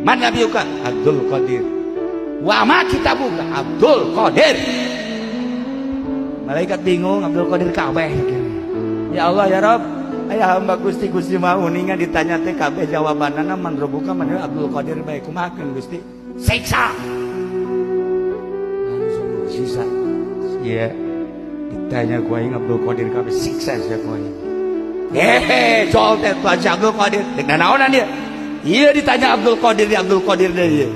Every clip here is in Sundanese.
Man nabiyuka? Abdul Qadir. Wa ma kitabuka? Abdul Qadir. Malaikat bingung, Abdul Qadir kabeh. Ya Allah ya Rabb, aya hamba Gusti, Gusti mah uninga ditanya teh kabeh jawabanana man rabbuka man Abdul Qadir bae, kumahakeun Gusti? Siksa. Langsung siksa. Iya. Ditanya ku aing Abdul Qadir kabeh, siksa sia ku aing. Hehe, soal teh tuan si Abdul Qadir. Dek naonan dia? Iya ditanya Abdul Qadir, di Abdul Qadir deh ieu.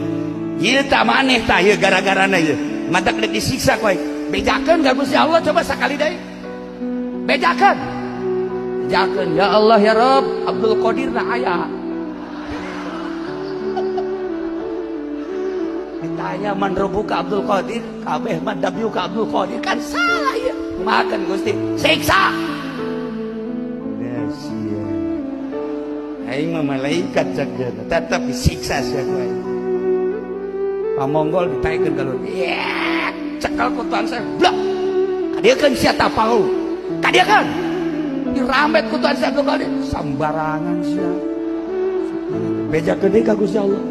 Ieu tah maneh tah ieu gara-garana ieu. Matak dek disiksa ku aing. Bejakeun ka Gusti Allah coba sakali deui. Bejakeun. Bejakeun ya Allah ya Rabb, Abdul Qadir na aya. Ditanya man rabbuka Abdul Qadir, kabeh man nabiyuka Abdul Qadir, kan salah ieu. Kumahakeun Gusti? Siksa. Ya sia. Aing mah malaikat cak tetep disiksa sia ku aing. Pamonggol ditaikeun ka luhur. Yeah, cekel ku tuan saya. Blok. Kadieukeun sia tah palu. Kadieukeun. Dirambet ku tuan saya Abdul Qadir. Sambarangan sia. Bejakeun deui ka Gusti Allah.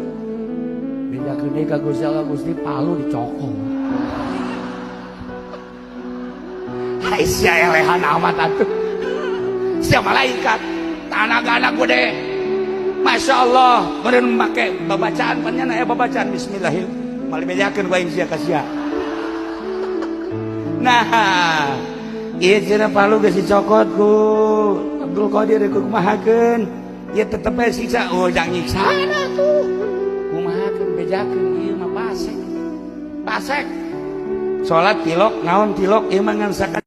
Bejakeun deui ka Gusti Allah, Gusti palu dicokong. Hai sia elehan amat atuh. Sia malaikat, tanagana gede. Masya Allah, meureun make babacaan pan nya aya babacaan bismillahirrahmanirrahim. Mali bejakeun ku aing sia ka sia. Nah, ieu cenah palu geus dicokot ku Abdul Qadir ku kumahakeun. Ieu tetep bae siksa. Oh, jang nyiksa atuh. Kumahakeun bejakeun ieu mah pasek. Pasek. Salat tilok naon tilok ieu mah ngan sakali